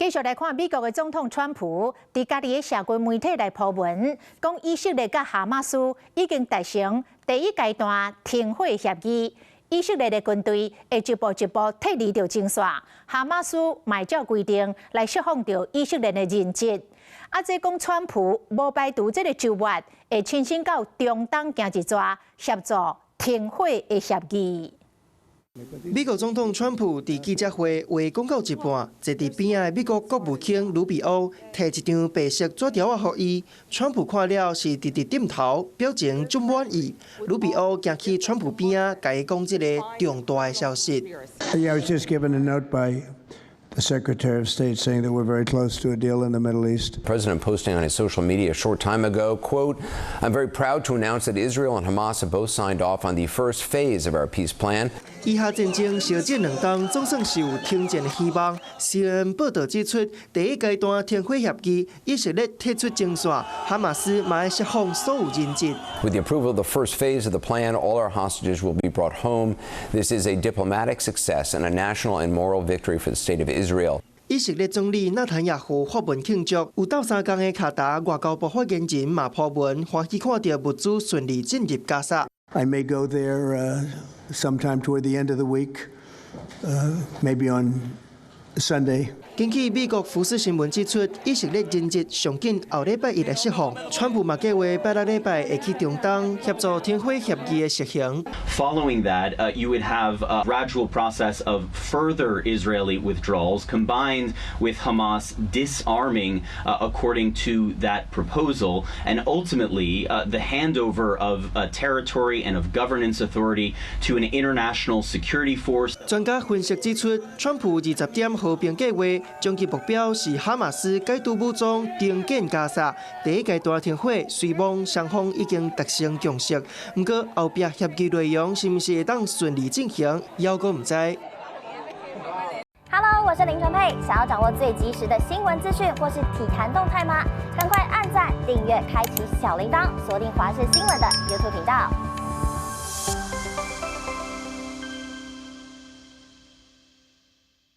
繼續來看美國的總統川普，佇家己的社群媒體來鋪文，講以色列佮哈馬斯已經達成第一階段停火協議，以色列的軍隊會一步一步撤離著前線，哈馬斯嘛會照規定來釋放著以色列的人質。啊，這講川普無排除這个週末會親身到中東行一逝，協助停火的協議。美國總統川普佇記者會話講到一半，坐佇邊仔的美國國務卿魯比歐提一張白色紙條仔予伊，川普看了是直直點頭，表情足滿意。魯比歐行去川普邊仔，共伊講這个重大的消息。 Yeah, I was just given a note by the Secretary of State saying that we're very close to a deal in the Middle East. President posting on his social media a short time ago, quote, "I'm very proud to announce that Israel and Hamas have both signed off on the first phase of our peace plan." 以哈戰爭燒戰2冬，總算是有停戰的希望。CNN 報導指出，第一階段停火協議，以色列退出前線，哈馬斯嘛愛釋放所有人質。 With the approval of the first phase of the plan, all our hostages will be brought home. This is a diplomatic success and a national and moral victory for the state of Israel. 以色列總理納坦雅胡發文慶祝，有鬥相共的卡達外交部發言人嘛鋪文，歡喜看著物資順利進入加薩。 I may go there sometime toward the end of the week, maybe on Sunday. 根據美國福斯新聞指出，以色列人質上緊後禮拜一來釋放，川普嘛計劃拜六禮拜會去中東協助停火協議的實行。 Following that, you would have a gradual process of further Israeli withdrawals combined with Hamas disarming according to that proposal, and ultimately the handover of territory and of governance authority to an international security force. 專家分析指出，川普20點和平計劃，終極目標是哈馬斯解除武裝，重建加薩。第一階段停火，雖罔雙方已經達成共識，毋過後壁協議內容是毋是會當順利進行，猶閣毋知。 Hello，我是林純佩，想要掌握最及時的新聞資訊或是體壇動態嗎？趕快按讚、訂閱、開啟小鈴鐺，鎖定華視新聞的 YouTube 頻道。